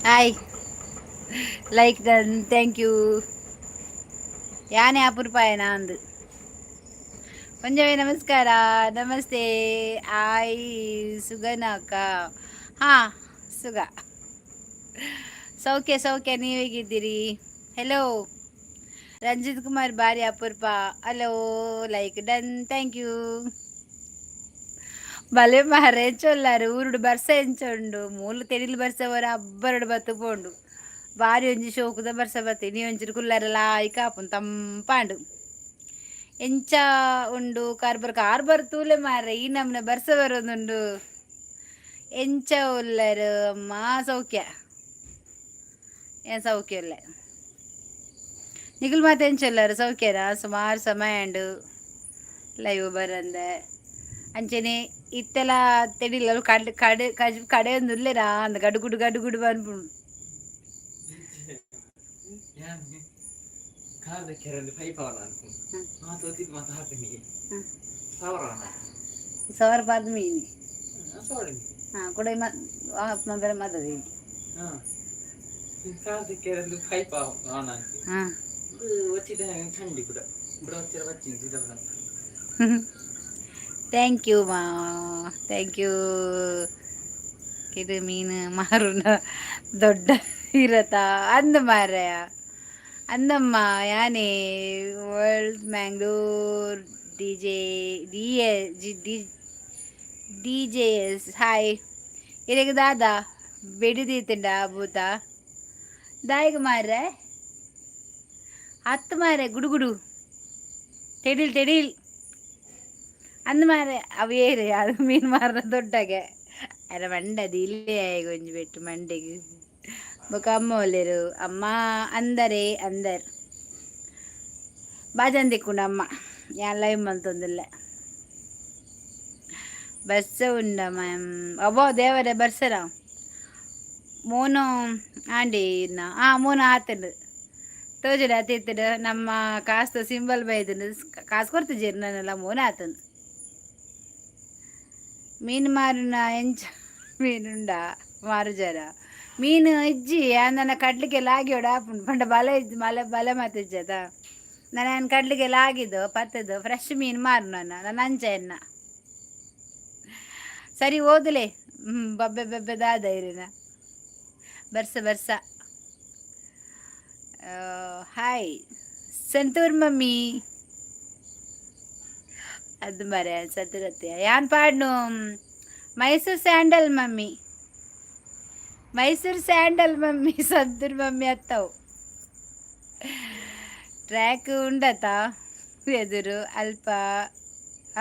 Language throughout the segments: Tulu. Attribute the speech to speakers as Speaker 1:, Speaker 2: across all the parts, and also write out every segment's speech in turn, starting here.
Speaker 1: Hi, like done, thank you. ಯಾನೆ ಅಪರೂಪಾಯನ ಅಂದು. ಮಂಜವೇ, ನಮಸ್ಕಾರ, ನಮಸ್ತೆ. ಆಯ್, ಸುಗನಕ್ಕ? ಹಾಂ, ಸುಗ, ಸೌಖ್ಯ ಸೌಖ್ಯ. ನೀವು ಹೇಗಿದ್ದೀರಿ? ಹೆಲೋ ರಂಜಿತ್ ಕುಮಾರ್, ಬಾರಿ ಅಪರೂಪ. Hello, like done, thank you. ಬಲೆ ಮಾರೆ, ಚೊಲ್ಲಾರು ಊರುಡು ಬರ್ಸ ಎಂಚ ಉಂಡು? ಮೂಲು ತೆಡಿಲ್ ಬರ್ಸ ವರ ಅಬ್ಬರಡು ಬತ್ತು ಪೋಂಡು. ಬಾರಿ ಒಂಜಿ ಶೋಕುದ ಬರ್ಸ ಬತ್ತಿ. ನೀ ಒಂಚೂರು ಕುಲ್ಲರೆ ಲಾಯ್ಕ್ ಆಪುಂಡು, ತಂಪಾಂಡು. ಎಂಚ ಉಂಡು ಕಾರ್ಬರ್? ಕಾರ್ಬರ್ ತೂಲೆ ಮಾರ್ರೆ, ಈ ನಮ್ನೆ ಬರ್ಸ ಬರೋದುಂಡು. ಎಂಚ ಉಲ್ಲರು ಅಮ್ಮ? ಸೌಖ್ಯ, ಏನ್ ಸೌಖ್ಯ ಉಲ್ಲೆ. ನಿಗುಲ್ ಮಾತ ಎಂಚ ಉಲ್ಲರು? ಸೌಖ್ಯನಾ? ಸುಮಾರು ಸಮಯ ಉಂಡು ಲೈವ್ ಬರಂದೆ. ಅಂಚನೆ ಇತ್ತೆಲ ತೆಡಿಲ್ಲ ಕಡ್ ಕಡೆ ಕಜ್ ಕಡೆ ಒಂದು ಉಲ್ಲೆರಾ ಅಂದ್ ಗಡುಗುಡು ಗಡುಗುಡು ಪನ್ಪುಂಡು.
Speaker 2: ಯಾನ್ ಕಾರ್ದ ಕೆರಂದು ಪೈಪ್ ಅವನ ಮಾತು ಒತ್ತಿದ್ ಮಾತು ಹಾಕಿ ಸಾವಿರ.
Speaker 1: ಸವರ್ ಪಾದ ಮೀನಿ.
Speaker 2: ಸಾರಿ.
Speaker 1: ಹಾಂ, ಕುಡ ಬೇರೆ ಮದದಿ.
Speaker 2: ಹಾ, ಕಾರ್ದ ಕೆರಂದು ಪೈಪ್ ಆನ್ ಹಾಕಿ ಒತ್ತಿದ ಥಂಡಿ ಕೂಡ ಕೂಡ ಒತ್ತಿರ ಬಚ್ಚಿನ ಸೀದಾ.
Speaker 1: Thank you ಮಾ, thank you. ಇದು ಮೀನು ಮಾರುನ ದೊಡ್ಡ ಇರತ್ತ ಅಂದ ಮಾರಾಯ. ಅಂದಮ್ಮ, ಯಾನೆ world Mangalore D J D A G D D J S. Hi. ಇರೆಗ್ ದಾದಾ ಬೆಡಿ ದೀತುಂಡ ಭೂತ ದಾಯಿಗ ಮಾರ್ರೆ? ಹತ್ತು ಮಾರೆ, ಗುಡುಗುಡು ತೆಡಿಲ್ ತೆಡಿಲ್ ಅಂದ್ ಮಾರೆ. ಅವು ಏರು ಅದು ಮೀನು ಮಾರ್ನ ದೊಡ್ಡಗೆ ಅರೆ ಮಂಡದಿ ಇಲ್ಲೇ ಒಂಜಿ ಬೆಟ್ಟು ಮಂಡೆಗ್. ಬೊಕ ಅಮ್ಮ ಒಲ್ಲೆರು ಅಮ್ಮ? ಅಂದರೆ ಅಂದರ್ ಬಾಜನ್ ದಿಕ್ಕುಂಡು ಅಮ್ಮ. ಯಾನ್ ಲೈವ್ ಮಲ್ತೊಂದುಲ್ಲೆ. ಬರ್ಸ ಉಂಡ ಮ್ಯಾಮ್? ಅಬ್ಬೋ ದೇವರೇ, ಬರ್ಸರ ಮೋನು ಆಂಡಿ ಇನ್ನ. ಆ ಮೋನು ಆತಂಡು ತೋಜುಡು ಅತಿತ್ತುಡು. ನಮ್ಮ ಕಾಸ್ದ ಸಿಂಬಲ್ ಬೈದುಂಡು. ಕಾಸು ಕೊರ್ತಿಜೆರ್ ನನ್ನಲ್ಲ. ಮೋನ ಆತಂದು. ಮೀನು ಮಾರುನ ಎಂಚ ಮೀನುಂಡ ಮಾರುಜರ? ಮೀನು ಇಜ್ಜಿ. ನನ್ನ ಕಡ್ಲಿಗೆ ಲಾಗಿಯೋಡು ಆಪುಂಡು ಪಂಡ ಬಲ ಇಜ್ಜಿ, ಮಲೆ ಬಲೆ ಮಾತಿಜ್ಜದ. ನಾನು ಕಡ್ಲಿಗೆ ಲಾಗಿದ್ದು ಪತ್ತದು ಫ್ರೆಶ್ ಮೀನು ಮಾರು. ನಾನು ನನ್ನ ಅಂಚ ಎನ್ನ ಸರಿ ಓದಲೆ. ಹ್ಞೂ, ಬಬ್ಬೆ ಬಬ್ಬೆ ದಾದ ಇರಿನ ಬರ್ಸ ಬರ್ಸ. Hi Santoor mummy. ಅದು ಮರೆ ಸತ್ತುರತ್ತೆ. ಯಾನ್ ಪಾಡ್ನು? Mysore sandal mummy, Mysore sandal mummy, Santoor mummy ಅತ್ತವು. ಟ್ರ್ಯಾಕ್ ಉಂಡತ ಎದುರು ಅಲ್ಪ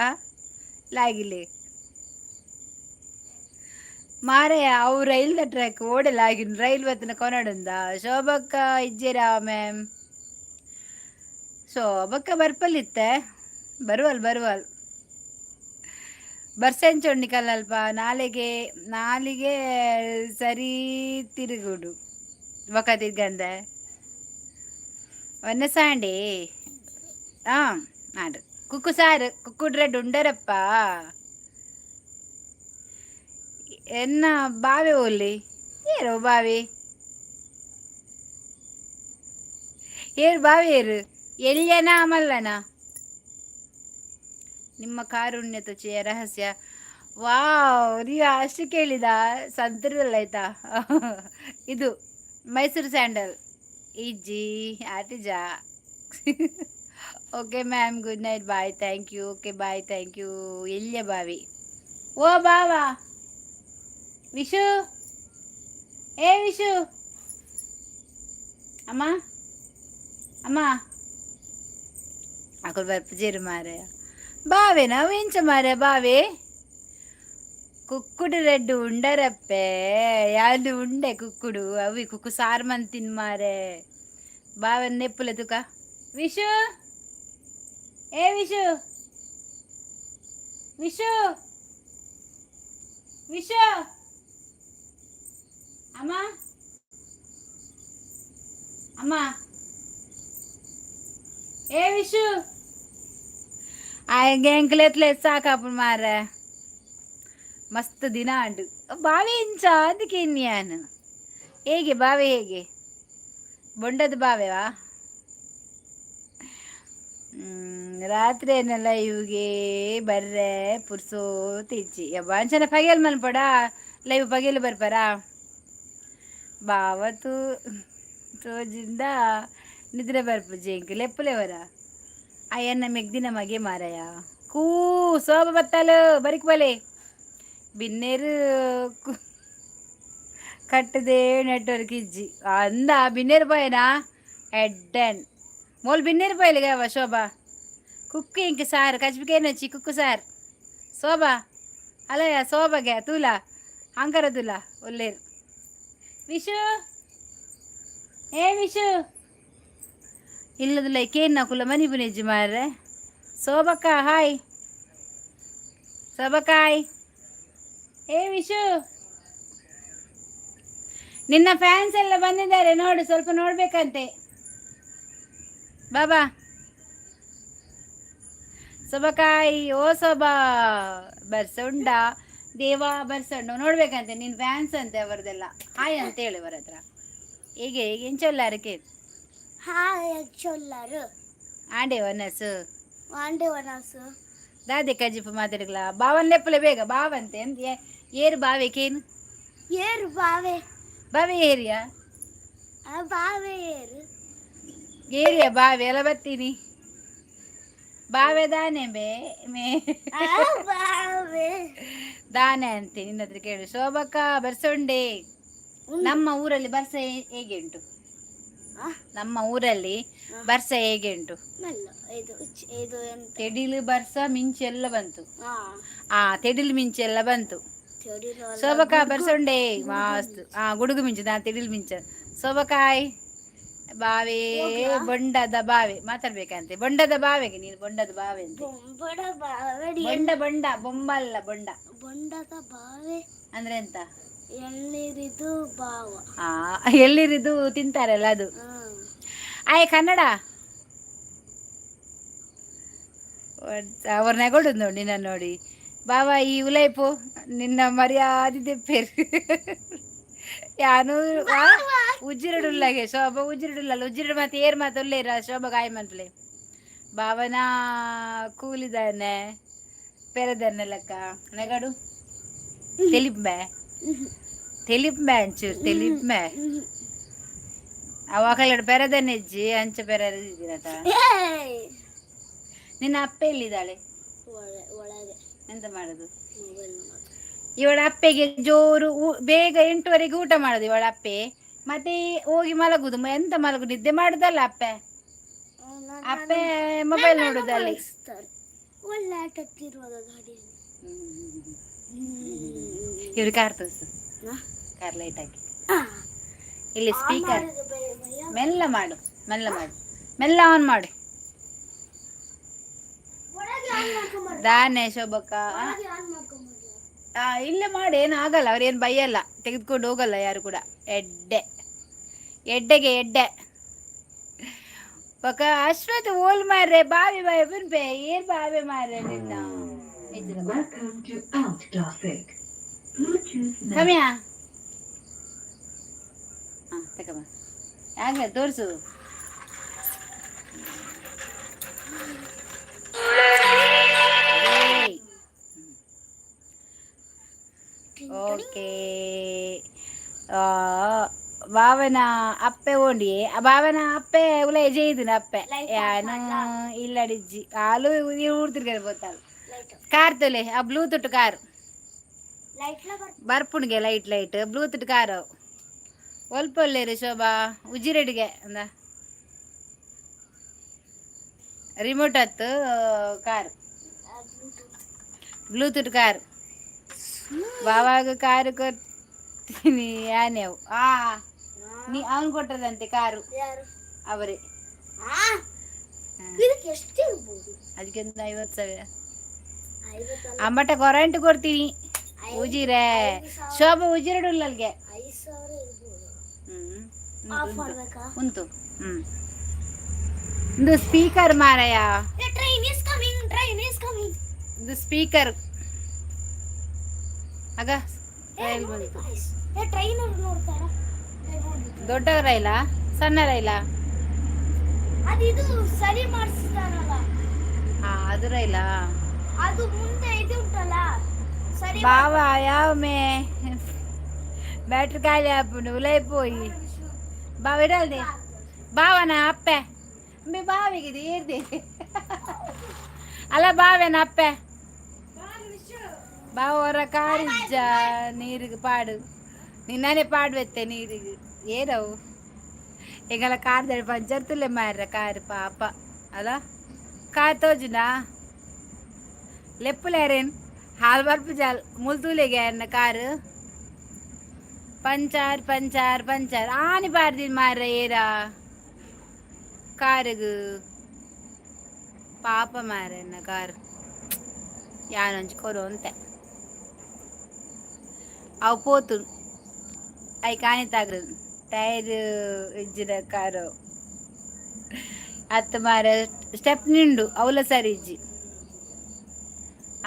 Speaker 1: ಆ ಲಾಗಿಲೆ ಮಾರಯ್ಯ. ಅವು ರೈಲ್ದ ಟ್ರ್ಯಾಕ್ ಓಡೆ ಲಾಗಿನ್ ರೈಲ್ ಬತ್ತಿನ ಕೊನಡುಂದ. ಶೋಭಕ್ಕ ಇಜ್ಜೇರಾ ಮ್ಯಾಮ್? ಶೋಭಕ್ಕ ಬರ್ಪಲ್ಲಿತ್ತೆ. ಬರುವಲ್ ಬರುವಲ್. ಬರ್ಸೆಂಚೊಂಡಿ ಕಲ್ಲಲ್ಪ ನಾಲೆಗೆ ನಾಲಿಗೆ ಸರಿ ತಿರುಗುಡು ಬೊಕ ತಿರ್ಗಂದೆ. ಒನ್ನೆ ಸಾಂಡಿ ಹಾಂ ಆಂಡ್ ಕುಕ್ಕು ಸಾರು ಕುಕ್ಕುಡ್ರೆ ಉಂಡರಪ್ಪ. ಎನ್ನ ಬಾವೆ ಓಲಿ ಏರು ಬಾವಿ ಏರು ಬಾವಿ ಏರು ಎಲ್ಲಿಯನ ಮಲ್ಲನ. ನಿಮ್ಮ ಕಾರುಣ್ಯ ತ್ವಚೆಯ ರಹಸ್ಯ? ವಾವ್, ನೀವು ಅಷ್ಟು ಕೇಳಿದ ಸಂತರದಲ್ಲ ಆಯ್ತಾ? ಇದು ಮೈಸೂರು ಸ್ಯಾಂಡಲ್ ಇಜ್ಜಿ ಆತಿಜ. Okay ma'am, good night, bye, thank you. Okay, bye, thank you. ಎಲ್ಲಿಯ ಬಾವಿ? ಓ ಬಾವಾ, ವಿಶು, ಏ ವಿಶು, ಅಮ್ಮ ಅಮ್ಮ ಅಕುಲು ಬರ್ಪುಜೆರ್ ಮಾರಾಯ. ಬಾವೆನಾ ಅವು ಎಂಚ ಮಾರಾಯ ಬಾವೆ? ಕುಕ್ಕುಡು ರೆಡ್ಡು ಉಂಡರಪ್ಪೆ. ಯಾವ್ದು ಉಂಡೆ ಕುಕ್ಕುಡು ಅವಿ ಕುಕ್ಕು ಸಾರು ಮಂತಿನ್ ಮಾರೆ. ಬಾವೆನ್ ನೆಪ್ಪುಲೆ ತುಕ. ವಿಶು, ಏ ವಿಶು, ವಿಶು, ವಿಶು, ಅಮ್ಮ ಅಮ್ಮ, ಏ ವಿಶು. ಎಂಕ್ಲೆತ್ಲೆ ಸಾಕಾಪುಂಡು ಮಾರ್ರೆ. ಮಸ್ತ್ ದಿನ ಆಂಡ್. ಬಾವಿ ಇಂಚ ಅದಕ್ಕೆ ಯಾನ್ ಹೇಗೆ ಬಾವೆ? ಹೇಗೆ ಬೊಂಡದ ಬಾವೆವಾ? ರಾತ್ರಿ ಏನೆಲ್ಲ ಇವಿಗೆ ಬರ್ರೆ ಪುರ್ಸೋತಿಜ್ಜಿ. ಯಬ್ಬ, ಅಂಚನೆ ಪಗೆಲ್ ಮನ್ಪಡ ಲೈವ್. ಪಗೆಲ್ ಬರ್ಪರಾ? ಬಾವತು ತೋಜಿಂದ ನಿದ್ರೆ ಬರ್ಪುಜಿ ಎಂಕ್. ಲೆಪ್ಪುಲೆವರ ಅಯ್ಯನ್ನ ಮೆಗ್ದಿನ ಮಗೆ ಮಾರಾಯ. ಕೂ ಸೋಬ ಬತ್ತಾಲು ಬರಿಕ್ ಬಲೆ. ಬಿನ್ನೇರು ಕಟ್ಟದೆ ನೆಟ್ವರ್ಕ್ ಇಜ್ಜಿ ಅಂದ. ಬಿನ್ನೇರು ಪೋಯನಾ? ಎಡ್ಡನ್ ಮೋಲ್ ಬಿನ್ನೇರು ಪೋಯಲಿಗ. ಶೋಭಾ, ಕುಕ್ಕು ಇಂಕ ಸಾರು ಕಚ್ಬಿಕೇನೊಚ್ಚಿ ಕುಕ್ಕು ಸಾರು. ಶೋಭಾ ಅಲ್ಲಯ್ಯ, ಶೋಭಾಗೆ ತೂಲ ಅಂಕರ ತೂಲ ಒಲ್ಲೇರು. ವಿಶು, ಏ ವಿಶು, ಇಲ್ಲದಿಲ್ಲ. ಕೇನ್ ಕುಲ್ಲ ಮನಿ ಪುನೆಜ್ಜಿ ಮಾರ್ರೆ. ಶೋಭಕ್ಕ ಹಾಯ್. ಶೋಭಕ್ಕಾಯ್. ಏ ವಿಶು, ನಿನ್ನ ಫ್ಯಾನ್ಸ್ ಎಲ್ಲ ಬಂದಿದ್ದಾರೆ ನೋಡು, ಸ್ವಲ್ಪ ನೋಡ್ಬೇಕಂತೆ. ಬಾಬಾ ಸೊಬಕಾಯಿ. ಓ ಸೊಬಾ, ಬರ್ಸ ಉಂಡ ದೇವಾ, ಬರ್ಸ ಉಂಡು. ನೋಡ್ಬೇಕಂತೆ, ನಿನ್ನ ಫ್ಯಾನ್ಸ್ ಅಂತೆ ಅವರದೆಲ್ಲ. ಹಾಯ್ ಅಂತ ಹೇಳಿ ಅವರ ಹತ್ರ. ಹೇಗೆ ಎಂಚೊಲ್ಲಾರಕ್ಕೆ?
Speaker 3: ಹಾಯ್ ಚೊಲ್ಲರು.
Speaker 1: ಆಂಡೆ ವನಸು?
Speaker 3: ವಾಂಡೆ ವನಸು.
Speaker 1: ದಾದೆ ಕಜಿಪು ಮಾತಾಡಿಗ್ಲ. ಬಾವನ್ ಲೆಪ್ಪಲೆ ಬೇಗ. ಬಾವಂತೆ ಎಂತ? ಏರು ಬಾವೆಕೇನು?
Speaker 3: ಏರು ಬಾವೆ.
Speaker 1: ಬಾವೆ ಏರಿಯಾ?
Speaker 3: ಆ ಬಾವೆ ಏರು.
Speaker 1: ಏರಿಯಾ ಬಾವೆ ಎಲ್ಲ ಬರ್ತೀನಿ. ಬಾವೆ ದಾನೆ ಬೇ ಮೇ?
Speaker 3: ಆ ಬಾವೆ.
Speaker 1: ದಾನೆ ಅಂತೆ ನಿನ್ನ ಹತ್ರ ಕೇಳು. ಶೋಭಕ್ಕ, ಬರ್ಸೊಂಡೆ? ನಮ್ಮ ಊರಲ್ಲಿ ಬರ್ಸ ಹೇಗೆ ಉಂಟು?
Speaker 3: ಆ?
Speaker 1: ನಮ್ಮ ಊರಲ್ಲಿ ಬರ್ಸ ಹೇಗೆ ಉಂಟು?
Speaker 3: ಮೆಲ್ಲ ಇದು ಇದು ಎಂತ?
Speaker 1: ತೆಡಿಲು, ಬರ್ಸ, ಮಿಂಚು ಎಲ್ಲ ಬಂತು.
Speaker 3: ಆ.
Speaker 1: ಆ ತೆಡಿಲು ಮಿಂಚು ಎಲ್ಲ ಬಂತು.
Speaker 3: ತೆಡಿಲು ಅಲ್ಲ,
Speaker 1: ಶೋಭಕ್ಕ.
Speaker 3: ಗುಡುಗು.
Speaker 1: ಬರ್ಸೊಂಡೆ ಮಾಸ್ತ್. ಆ ಗುಡುಗು ಮಿಂಚು, ನಾ ತೆಡಿಲು ಮಿಂಚ. ಸೋಬಕಾಯ್ ಬಾವೆ.
Speaker 3: ಹೋಗ್ಲಾ?
Speaker 1: ಬೊಂಡದ ಬಾವೆ ಮಾತಾಡ್ಬೇಕಂತೆ. ಬೊಂಡದ ಬಾವೆಗೆ ನೀನು ಬೊಂಡದ ಬಾವೆ ಅಂತೆ.
Speaker 3: ಬೊಂಬಡ ಬಾವೆ.
Speaker 1: ಬೊಂಡ, ಬೊಂಡ, ಬೊಂಬಲ್ಲ, ಬೊಂಡ.
Speaker 3: ಬೊಂಡದ ಬಾವೆ.
Speaker 1: ಅಂದ್ರೆ ಎಂತ?
Speaker 3: ಎಳ್ನೀರಿದು ಬಾವ.
Speaker 1: ಆ ಎಳ್ನೀರಿದು ತಿಂತಾರಲ್ಲ ಅದು. ಆಯ್ ಕನ್ನಡ ಅವ್ರ ನೆಗೊಡು ನೋಡಿ, ನಿನ್ನ ನೋಡಿ. ಬಾಬಾ, ಈ ಉಲೈಪು ನಿನ್ನ ಮರ್ಯಾದೆ ದೆಪ್ಪೇರು ಯಾನು. ಉಜ್ಜಿರಡುಲ್ಲಾಗೆ ಶೋಭ ಉಜ್ಜಿರಡುಲ್ಲಲ್ಲ. ಉಜ್ಜಿರಡು ಮತ್ತೆ ಏರ್ ಮಾತು ಉಲ್ಲೇರ. ಶೋಭ ಗಾಯ ಮನ್ಪ್ಲೆ. ಬಾವನ ಕೂಲಿದಾನೆ ಪೆರದನ್ನೆ ಲೆಕ್ಕ ನೆಗಡು. ತೆಲಿಪ್ಮೆ ತೆಲಿಪ್ಮೆ, ಅಂಚೂರು ತೆಲಿಪ್ಮೆ. ಅವ ಕಲ್ಲಡ ಪೆರದನ್ನೆ ಇಜ್ಜಿ ಅಂಚ ಪೆರ ಇದ್ದೀರತ.
Speaker 3: ಏಯ್!
Speaker 1: ನಿನ್ನ ಅಪ್ಪ ಎಲ್ಲಿದ್ದಾಳೆ?
Speaker 3: ಒಳಗೆ.
Speaker 1: ಎಂತ ಮಾಡುದು?
Speaker 3: ಮೊಬೈಲ್ ನೋಡೋದು.
Speaker 1: ಇವಳ ಅಪ್ಪೆಗೆ ಜೋರು ಬೇಗ 8ವರೆಗೆ ಊಟ ಮಾಡುದು ಇವಳ ಅಪ್ಪೆ. ಮತ್ತೆ ಹೋಗಿ ಮಲಗುದು. ಎಂತ ಮಲಗುದು? ನಿದ್ದೆ ಮಾಡುದಲ್ಲ ಅಪ್ಪೆ. ಅಪ್ಪೆ ಮೊಬೈಲ್ ನೋಡುದಲ್ಲಿ.
Speaker 3: ಮಲಗಿಸ್ತಾರೆ. ಒಳ್ಳೆ ಆಟ ಹತ್ತಿರುವಾಗ ಗಾಡಿಯಲ್ಲಿ.
Speaker 1: ಇವ್ರು ಕಾರ್ ತೋರ್ಸು.
Speaker 3: ಹಾ?
Speaker 1: ಕಾರ್ ಲೈಟ್ ಹಾಕಿ.
Speaker 3: ಆ.
Speaker 1: ಇಲ್ಲಿ ಸ್ಪೀಕರ್.
Speaker 3: ಮಾಡಿದ್ರೆ ಭಯ.
Speaker 1: ಮೆಲ್ಲ ಮಾಡು, ಮೆಲ್ಲ ಮಾಡು, ಮೆಲ್ಲ ಆನ್ ಮಾಡು.
Speaker 3: ಒಳಗೆ ಆನ್ ಮಾಡ್ಕೊಂಬರ್ರಿ.
Speaker 1: ದಾನೆ ಶೋಭಕ್ಕ?
Speaker 3: ಒಳಗೆ ಆನ್ ಮಾಡ್ಕೊಂಬರ್ರಿ.
Speaker 1: ಇಲ್ಲೇ ಮಾಡಿ, ಏನು ಆಗಲ್ಲ. ಅವ್ರೇನು ಬೈಯಲ್ಲ, ತೆಗೆದುಕೊಂಡು ಹೋಗಲ್ಲ ಯಾರು ಕೂಡ. ಎಡ್ಡೆ ಎಡ್ಡೆಗೆ ಎಡ್ಡೆ ಪಕ್ಕ. ಅಶ್ವಥ್ ಓಲ್ ಮಾರ್ರೆ. ಬಾವಿ ಬಾವಿ ಬನ್ಪೆ. ಏನ್ ಬಾವಿ ಮಾರ್ರೆ ನಿನ್ನ?
Speaker 4: Welcome to Alt Classic. Bluetooth now.
Speaker 1: ಕಮ್ಮಿಯಾ? ಹಾಂ, ತಕಮ್ಮ. ಯಾಕೆ ತೋರಿಸು. ಏಯ್. ಓಕೆ. ಬಾವನ ಅಪ್ಪೆ ಓಂಡಿ. ಬಾವನ ಅಪ್ಪೆ ಉಲ ಜೈದಿನ ಅಪ್ಪೆ.
Speaker 3: Light off
Speaker 1: ಯಾನು
Speaker 3: ಮಾಡ್ಲಾ?
Speaker 1: ಇಲ್ಲಡಿಜ್ಜಿ. ಹಾಲು ಊರು ತಿರ್ಗಡೆ ಬೋತಾಳು.
Speaker 3: ಲೈಟ್.
Speaker 1: ಕಾರ್ ತೊಲೆ, ಆ ಬ್ಲೂಟೂತ್ ಕಾರ್.
Speaker 3: ಲೈಟ್ ಲ ಬರ್.
Speaker 1: ಬರ್ಪುಣ್ಗೆ ಲೈಟ್ ಲೈಟ್ ಬ್ಲೂಟೂತ್ ಕಾರು. ಒಲ್ಪೊಲ್ಲೇರು ಶೋಭಾ ಉಜಿರೆಡ್ಗೆ ಅಂದ. ರಿಮೋಟ್ ಹತ್ತು ಕಾರ್.
Speaker 3: ಬ್ಲೂಟೂತ್.
Speaker 1: Bluetooth car. ಬಾವಾಗ ಕಾರು ಕೊಡ್ತೀನಿ ಯಾನೇವು. ಆ ನೀ ಅವನು ಕೊಟ್ಟದಂತೆ ಕಾರು.
Speaker 3: ಯಾರು?
Speaker 1: ಅವರೇ.
Speaker 3: ಆ ಇದಕ್ಕೆ ಎಷ್ಟು ಇರ್ಬೋದು?
Speaker 1: ಅದಕ್ಕೆ ಒಂದು 50,000.
Speaker 3: 50 ಅಲ್ಲ.
Speaker 1: ಅಮ್ಮಟ ಕೊರಂಟು ಕೊಡ್ತೀನಿ. ಉಜಿರೆ ಶೋಭಾ ಉಜಿರಡುಲ್ಲ ಅಲ್ಲಿಗೆ.
Speaker 3: 5,000 ಇರ್ಬೋದು.
Speaker 1: ಹ್ಮ್.
Speaker 3: ಆಫ್
Speaker 1: ಉಂಟು.
Speaker 3: ಮಾಡ್ಬೇಕಾ?
Speaker 1: ಉಂಟು. ಹ್ಮ್, ಒಂದು ಸ್ಪೀಕರ್ ಮಾರಾಯ.
Speaker 3: Train is coming, train is coming.
Speaker 1: ಇದು ಸ್ಪೀಕರ್ ಆಗ ರೈಲ್ ಬಂತು.
Speaker 3: ಏ, ಟ್ರೈನ್ ಅವ್ರು ನೋಡ್ತಾರ.
Speaker 1: ದೊಡ್ಡ ರೈಲಾ, ಸಣ್ಣ ರೈಲಾ?
Speaker 3: ಅದು ಇದು ಸರಿ ಮಾಡಿಸ್ತಾರಲ್ಲ.
Speaker 1: ಹಾ, ಅದು ರೈಲಾ?
Speaker 3: ಅದು ಮುಂದೆ ಇದು ಉಂಟಲ್ಲ, ಸರಿ.
Speaker 1: ಬಾವಾ, ಯಾವ ಮೇ ಬ್ಯಾಟ್ರಿ ಖಾಲಿ ಆಪುಂಡು, ಉಲೈಪೋಯಿ ಬಾವ ಇಡಲ್ದೆ. ಬಾವನ ಅಪ್ಪೆ ಮಿ ಬಾವಿಗೆ ಏರ್ದೆ ಅಲ್ಲ, ಬಾವೇನ ಅಪ್ಪೆ. ಬಾವ ಹೊರ ಕಾರಿಜ್ಜ ನೀರಿಗೆ ಪಾಡು, ನಿನ್ನನೆ ಪಾಡ್ವೆತ್ತೆ ನೀರಿಗೆ. ಏರವು ಎಂಗಲ ಕಾರ್ ದಡ ಪಂಚರ್ ತುಲ್ಲೆ ಮಾರ್ರ ಕಾರ್, ಪಾಪ ಅಲ್ಲ. ಕಾರ್ ತೋಜುನಾ? ಲೆಪ್ಪುಲೇರೇನ್ ಹಾಲ್ ಬರ್ಪು ಜಾಲ್ ಮುಲ್ತೂಲೆಗೆ ಅನ್ನ. ಕಾರು ಪಂಚಾರ್ ಪಂಚಾರ್ ಪಂಚಾರ್ ಆನಿ ಪಾಡ್ದಿನ್ ಮಾರ್ರ ಏರ ಕಾರುಗು. ಪಾಪ ಮಾರನ್ನ ಕಾರ್. ಯಾನೊಂಜಿ ಕೊರು ಅಂತೆ ಅವು ಪೋತು. I ಕಾಣಿ ತಾಗ್ರ ಟೈರ್ ಇಜ್ಜಿನ ಕಾರು ಅತ್ತ ಮಾರ. ಸ್ಟೆಪ್ ನಿಂಡು ಅವಲ ಸರಿ ಇಜ್ಜಿ.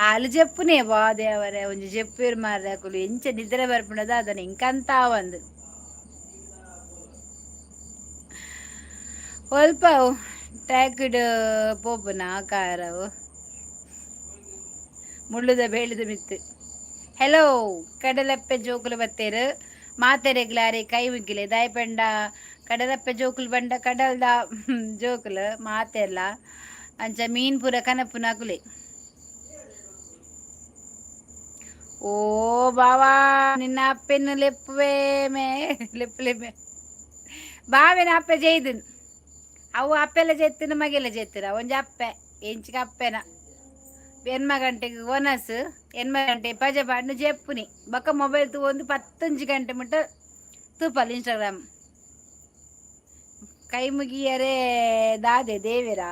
Speaker 1: ಆಲು ಜೆಪ್ಪುನೇ ಬಾ ದೇವರೇ, ಒಂಜಿ ಜೆಪ್ಪೇರು ಮಾರ್ರೆ ಅಕುಲು. ಎಂಚ ನಿದ್ರೆ ಬರ್ಪುಂಡದ ಅದನ್ನ ಇಂಕಂತ ಒಂದು ಒಲ್ಪ ಟ್ಯಾಕ್ಡ್ ಪೋಪುನ ಕಾರವು ಮುಳ್ಳುದ ಬೇಳಿದ ಮಿತ್ತು. ಹೆಲೋ, ಕಡಲಪ್ಪೆ ಜೋಕುಲು ಬತ್ತೇರು ಮಾತೆರೆಗ್ಲಾರೆ ಕೈ ಮುಗ್ಗಿಲೆ. ದಾಯಪಂಡ ಕಡಲಪ್ಪೆ ಜೋಕುಲು ಬಂಡ ಕಡಲ್ದ ಜೋಕುಲು ಮಾತೆರ್ಲ ಅಂಚ ಮೀನ್ ಪೂರ ಕನಪುನಕುಲೆ. ಓ ಬಾವಾ, ನಿನ್ನ ಅಪ್ಪೆನ್ನು ಲೆಪ್ಪುವೆ ಮೇ, ಲೆಪ್ಪುಲೆ ಬಾವೆನ ಅಪ್ಪೆ ಜೈದನ್. ಅವು ಅಪ್ಪೆಲ್ಲ ಜೆತ್ತಿನ ಮಗೆಲ್ಲ ಜೆತ್ತಿರ. ಒಂಜಿ ಅಪ್ಪೆ ಎಂಚಿಗೆ ಅಪ್ಪೆನ ಎನ್ಮ ಗಂಟೆಗೆ ಒನಸು, 8 ಗಂಟೆ ಪಜೆ ಪಾಡ್ನು ಜೆಪ್ಪುನಿ. ಬೊಕ್ಕ ಮೊಬೈಲ್ ತೂವೊಂದು 10 ಗಂಟೆ ಮುಟ್ಟ ತೂಪಲ್ ಇನ್ಸ್ಟಾಗ್ರಾಮ್. ಕೈ ಮುಗಿಯರೆ ದಾದೆ ದೇವೆರ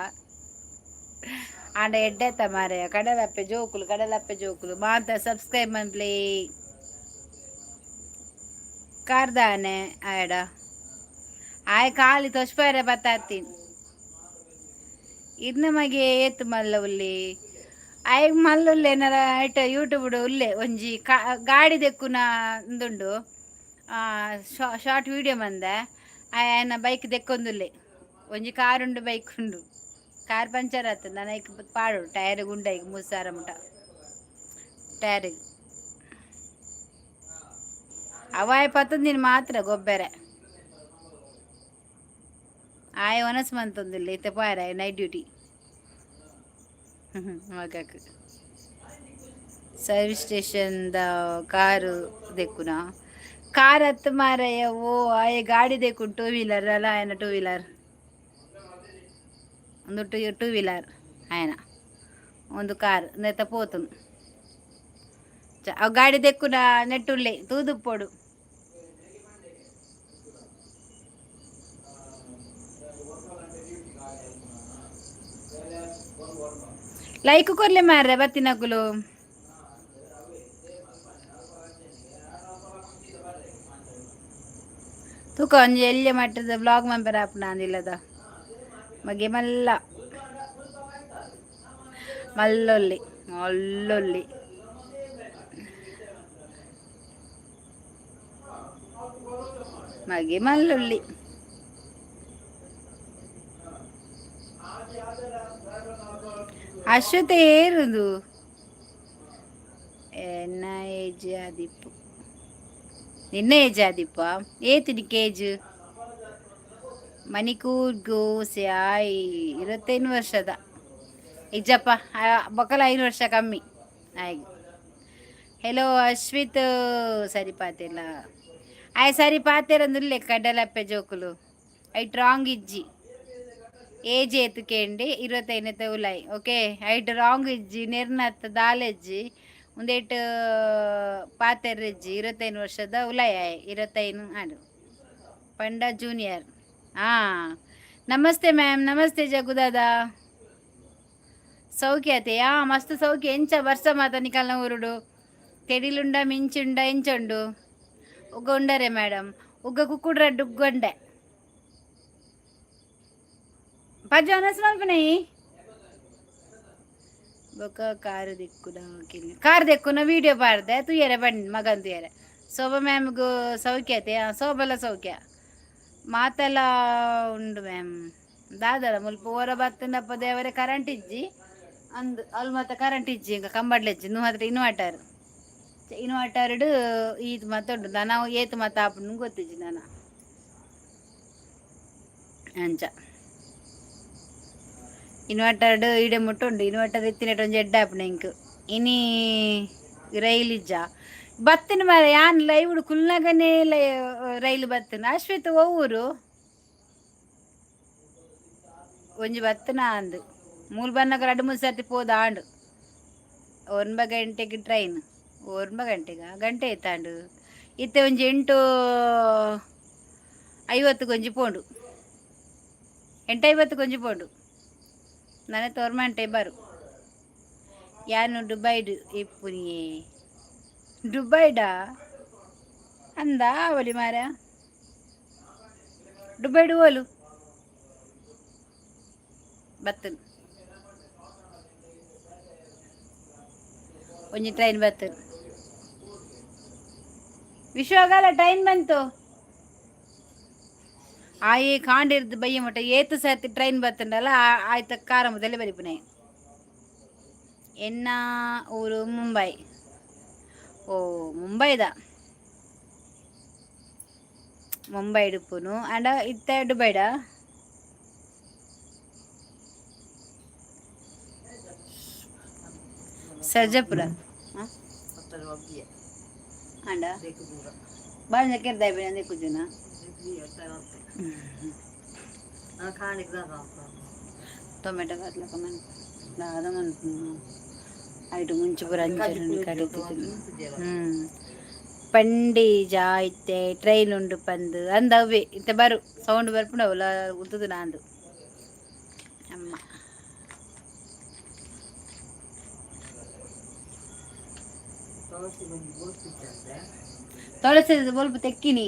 Speaker 1: ಆಂಡ ಎಡ್ಡೆತ್ತ ಮಾರಾಯ. ಕಡಲಪ್ಪೆ ಜೋಕುಲು, ಕಡಲಪ್ಪೆ ಜೋಕುಲು ಮಾತ ಸಬ್ಸ್ಕ್ರೈಬ್ ಮನ್ಪ್ಲೆ. ಕಾರ್ದಾನೆ ಆಯಡ ಆಯ್ ಖಾಲಿ ತೊಷ್ಪಾರೆ ಬತ್ತಾತೀನಿ. ಇರ್ನ ಮಗೆ ಏತ್ ಮಲ್ಲ ಉಲ್ಲಿ ಆಯ್ ಮಲ್ಲುಲ್ಲೆ ಏನಾರ ಐಟ ಯೂಟ್ಯೂಬ್ ಉಲ್ಲೆ. ಒಂಜಿ ಗಾಡಿ ದೆಕ್ಕುನ ಉಂದುಂಡು, ಶಾರ್ಟ್ ವೀಡಿಯೋ ಮಂದೆ. ಆಯನ ಬೈಕ್ ದೆಕ್ಕೊಂದುಲ್ಲೆ. ಒಂಜಿ ಕಾರ್ ಉಂಡು, ಬೈಕ್ ಉಂಡು. ಕಾರ್ ಪಂಚರ್ ಆತು, ನಾನು ಐಕ್ ಪಾಡು ಟೈರ್ ಗುಂಡೈಗ್ 3000 ಮುಟ ಟೈರಿಗೆ. ಅವಾಯ್ ಪತ್ತೊಂದಿನ ಮಾತ್ರ ಗೊಬ್ಬರ ಆಯ್ ಒನಸ್ ಮಂತೊಂದಿಲ್ಲ. ಇತ್ತೆ ಪಾರ ನೈಟ್ ಡ್ಯೂಟಿ ಮಗಕ್. ಸರ್ವಿಸ್ ಸ್ಟೇಷನ್ the car ದೆಕ್ಕುನ car ಹತ್ತು ಮಾರಯ್ಯ. ಓ ಆಯ್ ಗಾಡಿ ದೆಕ್ಕುನ್ ಟೂ ವೀಲರ್ ಅಲ್ಲ ಆಯನ. ಟೂ ವೀಲರ್ ಒಂದು, ಟೂ ಟೂ ವೀಲರ್ ಆಯನ ಒಂದು ಕಾರ್ ನೆತ್ತ ಪೋತುನು. ಅವು ಗಾಡಿ ದೆಕ್ಕುನ ನೆಟ್ಟುಲ್ಲೆ ತೂದುಪ್ಪೊಡು. ಲೈಕ್ ಕೊರ್ಲೆ ಮಾರ್ರೆ ಬತ್ತಿನಕುಲು. ತೂಕ ಒಂಜಿ ಎಲ್ಯ ಮಟ್ಟದ ಬ್ಲಾಗ್ ಮನ್ಪೆರೆ ಆಪುಂಡ ಅಂದಿಲ್ಲದ ಮಗೆ. ಮಲ್ಲ ಮಲ್ಲೊಲ್ಲಿ ಮಲ್ಲೊಲ್ಲಿ ಮಗೆ ಮಲ್ಲೊಲ್ಲಿ. ಅಶ್ವಥ ಏರುದು ಎನ್ನ ಏಜ್ ಆದಿಪ್ಪು, ನಿನ್ನ ಏಜ್ ಆದಿಪ್ಪ. ಏತಿನಿ ಕೇಜ್ ಮಣಿಕೂರ್ ಗೋಸೆ ಆಯ್ 25 ವರ್ಷದ ಇಜ್ಜಪ್ಪ, ಬೊಕಲ 5 ವರ್ಷ ಕಮ್ಮಿ ಆಯ್. ಹೆಲೋ ಅಶ್ವಿತ್, ಸರಿ ಪಾತೆಲ್ಲ ಆಯ್ ಸರಿ ಪಾತೆರಂದುಲ್ಲೆ. ಕಡಲಪ್ಪೆ ಜೋಕುಲು ಐಟ್ ರಾಂಗ್ ಇಜ್ಜಿ. ಏಜ್ ಏತ್ ಕೇಂಡಿ, 25 ಉಲಾಯ್. ಓಕೆ, ಐಟ್ ರಾಂಗ್ ಇಜ್ಜಿ, ನೆರ್ನತ್ ದಾಲೆಜ್ಜಿ, ಉಂದೆಟ್ ಪಾತೆರ್ರೆಜ್ಜಿ. 25 ವರ್ಷದ ಉಲಾಯ್ ಆಯ್, 25 ಆಂಡ್ ಪಂಡ ಜೂನಿಯರ್. ಹಾ, ನಮಸ್ತೆ ಮ್ಯಾಮ್. ನಮಸ್ತೆ ಜಗುದಾದ, ಸೌಖ್ಯತೆ? ಆ ಮಸ್ತ್ ಸೌಖ್ಯ. ಎಂಚ ಬರ್ಸ ಮಾತ ನಿಕಲ್ನ ಊರುಡು? ತೆಡಿಲುಂಡ, ಮಿಂಚುಂಡ, ಎಂಚುಂಡು? ಉಗ್ಗ ಉಂಡರೆ ಮೇಡಮ್? ಉಗ್ಗ ಕುಕ್ಕುಡ್ರಡ್ಡು ಉಗ್ಗೊಂಡೆ ಪಜ್ಜ ಒನಸ್ ಮಲ್ಪುನೈ. ಬೊಕ ಕಾರು ದಿಕ್ಕುನ, ಕಾರ್ ದೆಕ್ಕುನ ವಿಡಿಯೋ ಪಾಡ್ದೆ ತೂಯರೆ ಬನ್ನಿ. ಮಗನ್ ತೂಯರೆ. ಶೋಭಾ ಮ್ಯಾಮ್ಗೂ ಸೌಖ್ಯ ಐತೆ. ಶೋಭಲ ಸೌಖ್ಯ ಮಾತೆಲ್ಲ ಉಂಡು ಮ್ಯಾಮ್. ದಾದರ ಮುಲ್ಪ ಓರ ಬತ್ತಂದಪ್ಪ ದೇವರೇ, ಕರೆಂಟ್ ಇಜ್ಜಿ ಅಂದ್. ಅಲ್ಲಿ ಮತ್ತೆ ಕರೆಂಟ್ ಇಜ್ಜಿ, ಇಂಕ ಕಂಬಡ್ಲೆಜ್ಜಿ. ನು ಹತ್ರ ಇನ್ವರ್ಟರ್, ಇನ್ವರ್ಟರ್ಡ್ ಈತ್ ಮತ್ತ ಉಂಡು. ನಾವು ಏತ್ ಮತ್ತ ಆಪುಂಡು ಗೊತ್ತಿಜ್ಜಿ ನಾನು. ಅಂಚ ಇನ್ವರ್ಟರ್ಡ್ ಇಡೆ ಮುಟ್ಟ ಉಂಡು. ಇನ್ವರ್ಟರ್ ಇತ್ತಿನೆಟ್ ಒಂಜಿ ಎಡ್ಡೆ ಆಪುಂಡು ಎಂಕ್. ಇನಿ ರೈಲ್ ಇಜ್ಜ ಬತ್ತಿನ ಮಾರೆ. ಯಾನ್ ಲೈವ್ ಕುಲ್ನಗನೇ ಲೈ ರೈಲು ಬತ್ತಿನ. ಅಶ್ವಿತ್, ಒವ್ವೂರು? ಒಂಜಿ ಬತ್ತನ ಅಂದು. ಮೂಲು ಬನ್ನಗ ರಡ್ಡ್ ಮೂರು ಸರ್ತಿ ಪೋದು ಆಂಡು. 9 ಗಂಟೆಗೆ ಟ್ರೈನ್. 9 ಗಂಟೆಗ ಗಂಟೆ ಆಯ್ತಾಂಡು. ಇತ್ತೆ ಒಂಜಿ 8:50ಕ್ಕೆ ಒಂಜಿ ಪೋಂಡು. 8:50ಕ್ಕೆ ಒಂಜಿ ಪೋಂಡು. ನನ ತೋರ್ಮಂಟೆ ಬರು. ಯಾನು ದುಬೈಡ್ ಇಪ್ಪುನಿಯೇ. ದುಬೈಡಾ ಅಂದ ಅವಲಿ ಮಾರ. ದುಬೈಡ್ ಓಲು ಬತ್ತನ್? ಒಂಜಿ ಟ್ರೈನ್ ಬತ್ತನ್. ವಿಶ್ವಗಾಲ ಟ್ರೈನ್ ಬಂತು. ಆಯೆ ಕಾಂಡಿರ್ದು ಬಯ್ಯ ಮಟ್ಟ ಏತು ಸರ್ತಿ ಟ್ರೈನ್ ಬತ್ತಂಡಲ್ಲ. ಆಯ್ತ, ಕಾರ ಮೊದಲೇ ಬರಿಪುನೆ. ಎನ್ನ ಊರು ಮುಂಬೈ. ಓ, ಮುಂಬೈದ. ಮುಂಬೈ ಇಡುಪುನು ಅಂಡ ಇತ್ತೆ ದುಬೈಡ. ಸರ್ಜಪುರ ಅಂಡ ಬಾಳ ಕೆರ್ದಾಯ್ ಬೇನೆ ಕುಜುನ. ಟೊಮೆಟೊ ಬಾತ್ಲಕ ಮನ್ಪು ದಾದ ಮನ್ಪುನು? ಐಟು ಮುಂಚೆ ಪೂರ ಅಂಚನೆ ಕಡಿತಿತ್ತು. ಪಂಡಿ ಇತ್ತೆ ಟ್ರೈನ್ ಉಂಡು ಪಂದು ಅಂದ. ಅವ್ವೆ ಇತ್ತೆ ಬರು ಸೌಂಡ್ ಬರ್ಪುಂಡು. ಅವಲ ಉಂತುದು ನಾಂದು ಅಮ್ಮ. ತುಳಸಿ ಬೊಲ್ಪು ತೆಕ್ಕಿನಿ.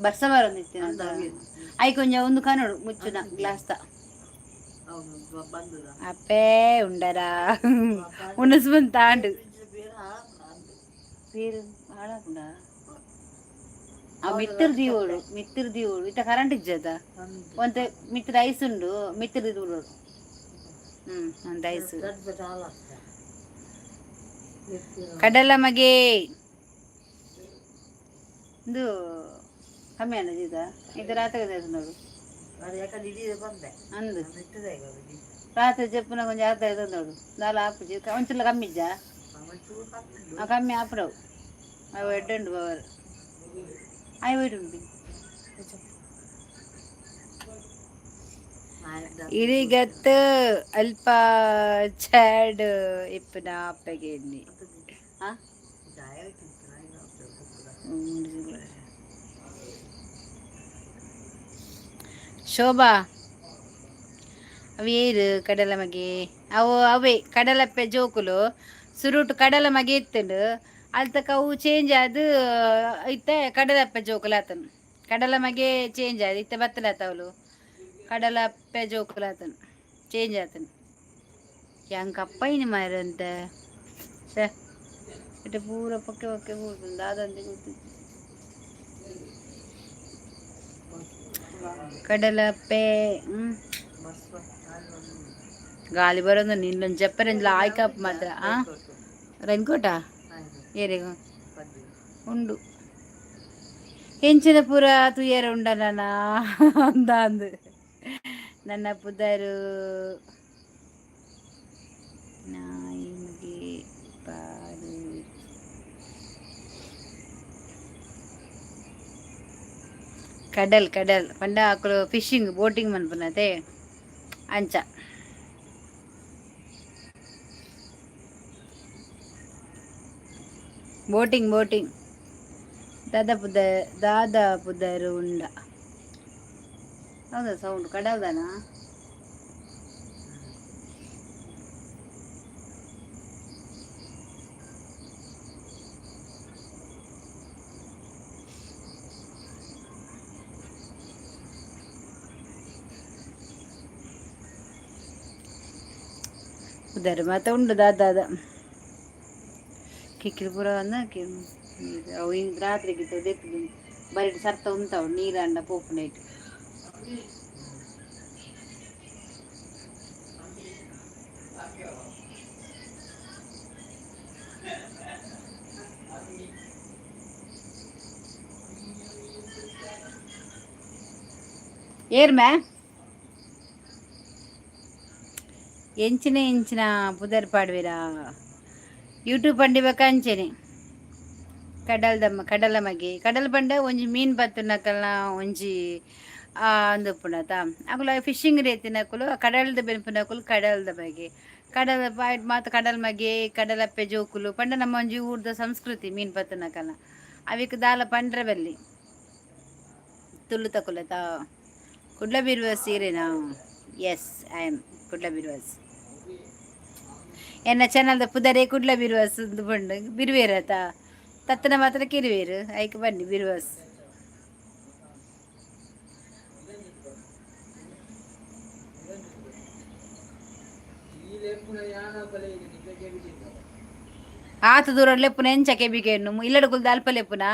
Speaker 1: ಬರ್ಸ ಬರೊಂದಿತ್ತಿನ. I ಕೊಂಚ ಒಂದು ಕನೋಡು ಮುಚ್ಚುನ ಗ್ಲಾಸ್ ತ ಅಪ್ಪೇ ಉಂಡರಾ ಉಣಸ್ ತಾಂಡು ಪೇರು ಹಾಳಾಪುಂಡ. ಆ ಮಿತ್ತರ್ ದೀವೋಡು, ಮಿತ್ತರ್ ದೀವೋಡು. ಇತ್ತ ಕರೆಂಟ್ ಇಜ್ಜದ. ಒಂತೆ ಮಿತ್ತ್ ಐಸ್ ಉಂಡು, ಮಿತ್ತರ್ ದೀವೋಡು. ಒಂದು ಐಸ್ ಕಡಲ ಮಗೆ ಇದು ಕಮ್ಮಿ ಅಲ್ಲ ಇದು. ಇದು ರಾತ್ರಿ ನೋಡು ಅಂದು. ರಾತ್ರಿ ಜಪ್ಪುನ ಒಂಜಿ ಅರ್ಧ ಇದು ನೋಡು. ದಾಲ ಆಪುಜಿ. ಒಂಚೂರು ಕಮ್ಮಿ ಇಜ್ಜಾ? ಆ ಕಮ್ಮಿ ಆಪುಡವು. ಅವು ಎಡ್ಡೆ ಉಂಡು ಪವರ್. ಆಯ್ ಉಂಟು. ಇರಿಗತ್ತು ಅಲ್ಪ ಚಾಡ್ ಇಪ್ಪುನ ಅಪ್ಪಗೆ. ಆ ಶೋಭಾ, ಅವು ಏರು ಕಡಲ ಮಗೆ. ಅವು ಅವೇ ಕಡಲಪ್ಪೆ ಜೋಕುಲು. ಸುರುಟು ಕಡಲ ಮಗೆ ಇತ್ತುಂಡು. ಅಲ್ತಕ ಅವು ಚೇಂಜ್ ಆದ್ ಇತ್ತೆ ಕಡಲಪ್ಪೆ ಜೋಕುಲು ಆತನು. ಕಡಲ ಮಗೆ ಚೇಂಜ್ ಆದ್ ಇತ್ತೆ ಬತ್ತಲಾತ ಅವಳು. ಕಡಲಪ್ಪೆ ಜೋಕುಲು ಆತನು, ಚೇಂಜ್ ಆತನು. ಯಾಂಕ್ ಅಪ್ಪೈನಿ ಮಾರಂತ. ಛೆ, ಇತ್ತೆ ಪೂರ ಪೊಕ್ಕೆ ಪೊಕ್ಕೆ ಪೂರ್ಪುಂಡು. ದಾದಂತೆ ಗೊತ್ತಿಜ್ಜಿ. ಕಡಲಪ್ಪೆ. ಗಾಳಿ ಬರೋದು ನಿನ್ನೊಂದು ಜಪ್ಪರೆಂಜ್ಲ ಆಯ್ಕಪ್ ಮಾತ್ರ. ಆ ರೈನ್ಕೋಟಾ ಏರಿಗು ಉಂಡು. ಎಂಚಿನ ಪೂರ ತೂಯರ ಉಂಡ ನನ್ನ ಅಂದ. ನನ್ನ ಪುದರು ನಾಯಿ ಮಗೆ ಪಾರು. ಕಡಲ್ ಕಡಲ್ ಪಂಡ ಅಕುಲು ಫಿಶಿಂಗ್, ಬೋಟಿಂಗ್ ಮನ್ಪುನತೆ ಅಂಚ. Boating boating. ದಾದ ಪುದ ದಾದ ಪುದರು ಉಂಡ? ಹೌದಾ? ಸೌಂಡ್ ಕಡಲ್ದನಾ? ಪುದರ್ ಮಾತ ಉಂಡು ದಾದ. ಕಿಕ್ಕಿಲು ಪೂರ ಅವು ರಾತ್ರಿಗೆ ದೆತ್ತದು ಬರೀ ಸರ್ತ ಉಂತಾವು ನೀರಂಡ ಪೋಪುನೈಟ್. ಏರ್ಮೆ ಎಂಚಿನ ಎಂಚಿನ ಪುದರ್ ಪಾಡ್ವಿರಾ? ಯೂಟ್ಯೂಬ್ ಪಂಡಿಬೇಕ ಅಂಚೆನೆ ಕಡಲ್ದಮ್ಮ ಕಡಲ ಮಗೆ ಕಡಲ್ ಪಂಡ ಒಂಜಿ ಮೀನ್ ಪತ್ತುನಕಲ್ನ ಒಂಜಿ ಅಂದುಪ್ಪುನತ ಅಕುಲು ಫಿಶಿಂಗ್ ರೀತಿನಕುಲು ಕಡಲ್ದ ಬೆನ್ಪುನಕುಲು ಕಡಲ್ದ ಬಗ್ಗೆ ಕಡಲ ಪಾಯ್ಟ್ ಮಾತ ಕಡಲ್ ಮಗೆ ಕಡಲಪ್ಪೆ ಜೋಕುಲು ಪಂಡ ನಮ್ಮ ಒಂಜಿ ಊರ್ದ ಸಂಸ್ಕೃತಿ ಮೀನ್ ಪತ್ತುನಕಲ್ನ ಅವಿಕ್ ದಾಲ ಪಂಡ್ರೆ ಬಲ್ಲಿ ತುಳು ತಕುಲತ. ಕುಡ್ಲ ಬಿರುವ ಸೀರೆನಾ? Yes, I am Kudla Biruvas. ಎನ್ನ ಚಾನಲ್ದ ಪುದರೇ ಕುಡ್ಲ ಬಿರುವಾಸ್ ಅಂದ್ ಪಂಡ್ ಬಿರುವೇರತ ತತ್ತನ ಮಾತ್ರ ಕಿರುವೇರು ಐಕ್ ಬನ್ನಿ ಬಿರುವಾಸ್. ಆತ ದೂರ ಲೆಪ್ಪುನ ಎಂಚ ಕೆಬಿಗೆನ್ನು ಇಲ್ಲಡ ಕುಲ್ದ ಅಲ್ಪ ಲೆಪ್ಪುನ.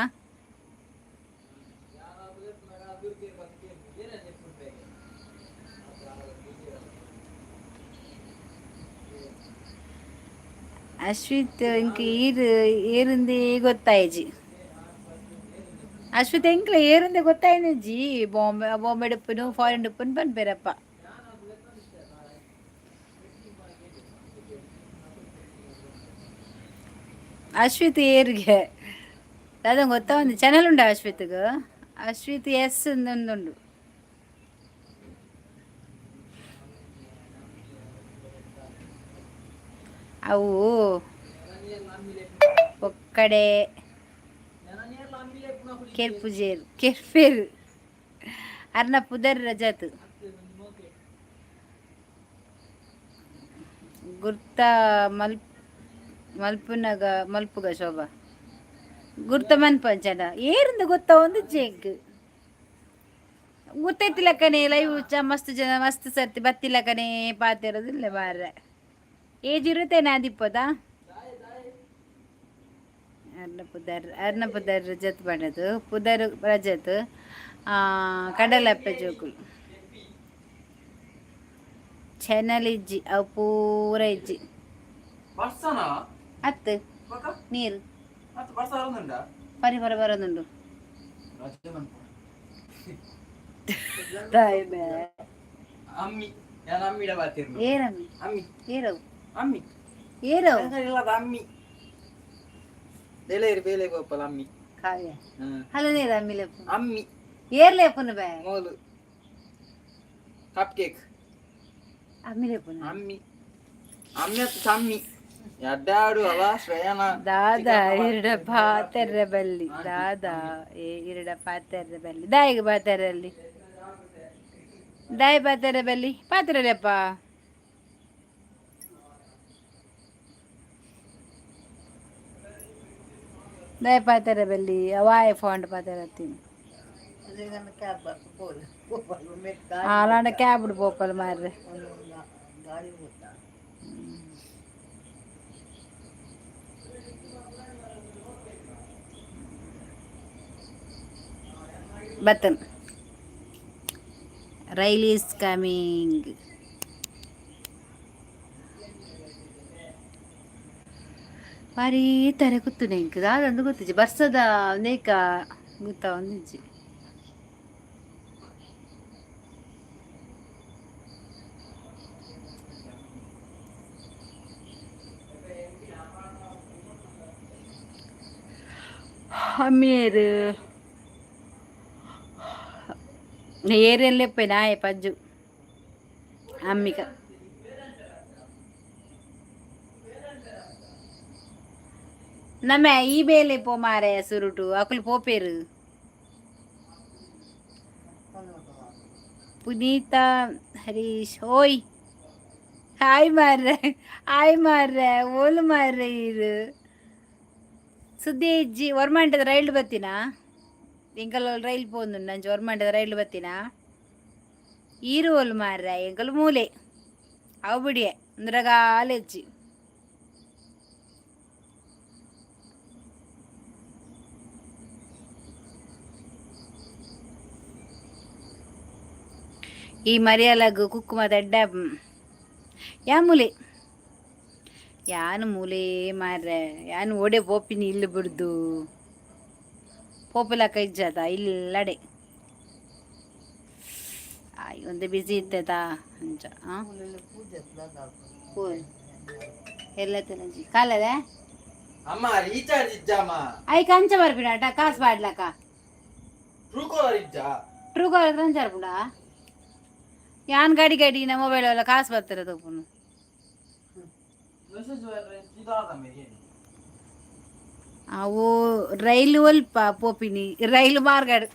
Speaker 1: ಅಶ್ವಿತ್ ಇಂಕ್ ಈರ್ ಏರುಂದೇ ಗೊತ್ತಾಯ್ಜಿ. ಅಶ್ವಿತ್ ಎಂಕ್ಲ ಏರುಂದೆ ಗೊತ್ತಾಯ್ನಜ್ಜಿ. ಬಾಂಬೆ ಬಾಂಬೆ ಡುಪ್ಪುನು ಫಾರಿನ್ ಡುಪ್ಪುನು ಪನ್ಪೇರಪ್ಪ. ಅಶ್ವಿತ್ ಏರ್ಗೆ ದಾದ ಗೊತ್ತಾ? ಒಂದು ಚಾನಲ್ ಉಂಡು ಅಶ್ವಿತ್ಗ್, ಅಶ್ವಿತ್ ಎಸ್ ಒಂದೊಂದುಂಡು. ಅವು ಒಕ್ಕಡೆ ಕೆರ್ಪುಜೇರು ಕೆರ್ಪೇರು ಅರ್ನ ಪುದರ್ ರಜತ್ ಗುರ್ತ ಮಲ್ಪ್ ಮಲ್ಪುನಗ ಮಲ್ಪುಗ ಶೋಭಾ ಗುರ್ತ ಮನ್ಪಂಚನ ಏರಿಂದ ಗೊತ್ತ ಒಂದು ಜೆಗ್ ಗೊತ್ತೈತಿಲಕ್ಕನೆ. ಲೈವ್ ಚ ಮಸ್ತ್ ಜನ ಮಸ್ತ್ ಸರ್ತಿ ಬತ್ತಿಲಕ್ಕನೆ ಪಾತಿರೋದಿಲ್ಲ ಮಾರ್ರೆ. ಏಜ್ ಇರುತ್ತೇನೆ ಅದಿಪ್ಪದ ಅರ್ನ ಪುದರ್ ಅರ್ನ ಪುದರ್ ರಜತ್ ಬಣ್ಣದು ಪುದರ್ ರಜತ್ ಕಡಲಪ್ಪೆ ಜೋಕುಲು. ಚಾನಲ್ ಇಜ್ಜಿ, ಅವು ಪೂರ ಇಜ್ಜಿ.
Speaker 2: ಬರ್ಸನಾ?
Speaker 1: ಅತ್ತು.
Speaker 2: ಬೊಕ?
Speaker 1: ನೀರು.
Speaker 2: ಮತ್ತೆ ಬರ್ಸ ಬರೋದುಂಟಾ?
Speaker 1: ಪರಿಪರ ಬರೋದುಂಡು.
Speaker 2: ರಜೆ ಮನ್ಪು.
Speaker 1: ತಾಯಿ ಬೇ.
Speaker 2: ಅಮ್ಮಿ ನಾನು ಅಮ್ಮಿಡ ಬಾತಿರ್ನು.
Speaker 1: ಏರಮ್ಮಿ?
Speaker 2: ಅಮ್ಮಿ.
Speaker 1: ಏರವು?
Speaker 2: ಅಮ್ಮಿ.
Speaker 1: ಏರವು?
Speaker 2: ಇಲ್ಲದ ಅಮ್ಮಿ ಬೇಲೆ ಬೇಲೆ ಗೋಪಲ ಅಮ್ಮಿ.
Speaker 1: ಕಾವ್ಯ.
Speaker 2: ಹ್ಮ್.
Speaker 1: ಹಲೋ ನೇರ ಅಮ್ಮಿ ಲೆಪ್ಪು.
Speaker 2: ಅಮ್ಮಿ.
Speaker 1: ಏರ್ ಲೆಪ್ಪುನು ಬೇ?
Speaker 2: Molu cup cake.
Speaker 1: ಅಮ್ಮಿ ಲೆಪ್ಪುನು.
Speaker 2: ಅಮ್ಮಿ ಅಮ್ಮಿ ಅತ್ತು ಚಮ್ಮಿ ಎಡ್ಡಾಡು ಅವ ಶ್ರೇಯನ.
Speaker 1: ದಾದಾ ಇರಡ ಪಾತೆರ್ರೆ ಬಲ್ಲಿ ದಾದಾ ಏ ಇರಡ ಪಾತೆರ್ರೆ ಬಲ್ಲಿ ದಾಯಿಗೆ ಪಾತೆರಲ್ಲಿ ದಾಯಿ ಪಾತೆರ್ರೆ ಬಲ್ಲಿ ಪಾತೆರಲೆಪ್ಪ. ದಾಯ ಪಾತೆರ ಬಲ್ಲಿ ಅವಾಯ ಫೋಂಡ್ ಪಾತೆರತ್ತೀನಿ. అలాంటి క్యాబ్ పోపాలి మార్ರೆ. ಬತ್ತನ್ ರೈಲ್ is coming. ಬಾರಿ ತರ ಕೂತುನೆ ಇಂಕ್ ದಾದಂದು ಗೊತ್ತಿಜ್ಜಿ. ಬರ್ಸದ ನೇಕ ಗೊತ್ತಾ ಒಂದಿಜ್ಜಿ. ಅಮ್ಮಿಯರು ಏರೆಲ್ಲ ನಾಯ ಪಜ್ಜು ಅಮ್ಮಿಕ. ನಮ್ಮ ಈ ಬೇಲೆ ಪೋ ಮಾರೆ ಸುರುಟು ಅಕುಲು ಪೋಪೇರು. ಪುನೀತ ಹರೀಶ್ ಓಯ್ ಹಾಯ್ ಮಾರ್ರೆ, ಹಾಯ್ ಮಾರ್ರೆ, ಓಲು ಮಾರ್ರೆ. ಇರು ಸುದ್ದಿ ಇಜ್ಜಿ. ಒರ್ಮಾಂಟದ ರೈಲ್ ಬತ್ತಿನ ಎಂಕಲ್ ರೈಲ್ ಪೋಂದು ನಂಚ ಒರ್ಮಾಂಟದ ರೈಲ್ ಬತ್ತಿನ ಈರು ಓಲು ಮಾರ್ರೆ? ಎಂಕಲ್ ಮೂಲೆ ಅವು ಬಿಡಿಯೆ ಅಂದ್ರಗಾಲೆಜ್ಜಿ. ಈ ಮರಿಯಲಗ್ ಕುಕ್ಕುಮ ದಡ್ಡ ಯಾ ಮೂಲೆ ಯಾನ್ ಮೂಲೆ ಮಾರ್ರೆ ಯಾನ್ ಓಡೆ ಪೋಪಿನಿ ಇಲ್ಲು ಬುಡ್ದು ಪೋಪುಲಕ ಇಜ್ಜದ ಇಲ್ಲಡೆ ಆಯ್ ಒಂತೆ ಬಿಸಿ ಇತ್ತೆದ ಅಂಚ ಆ ಪೂಜೆ ಎಲ್ಲ ತಿನಜಿ ಕಾಲದೆ.
Speaker 2: ಅಮ್ಮ, ರೀಚಾರ್ಜ್ ಇಜ್ಜಮ್ಮ.
Speaker 1: ಐಕ್ ಅಂಚ ಬರ್ಪಿನಾಟ ಕಾಸು ಪಾಡ್ಲಕ.
Speaker 2: ಟ್ರೂ ಕಾಲರ್ ಇಜ್ಜ.
Speaker 1: ಟ್ರೂ ಕಾಲರ್ ಅಂಚ ಬರ್ಪುಂಡ? ಯಾನ್ ಗಾಡಿ ಗಾಡಿ ಮೊಬೈಲ್ ಎಲ್ಲ ಕಾಸು ಬರ್ತಾರೆ ತಪ್ಪುನು.
Speaker 2: ಮೆಸೇಜ್ ಇದಾದ ಮೇಲೆ.
Speaker 1: ಅವು ರೈಲು ಒಲ್ಪ ಪೋಪಿನಿ, ರೈಲು ಮಾರ್ಗಡ್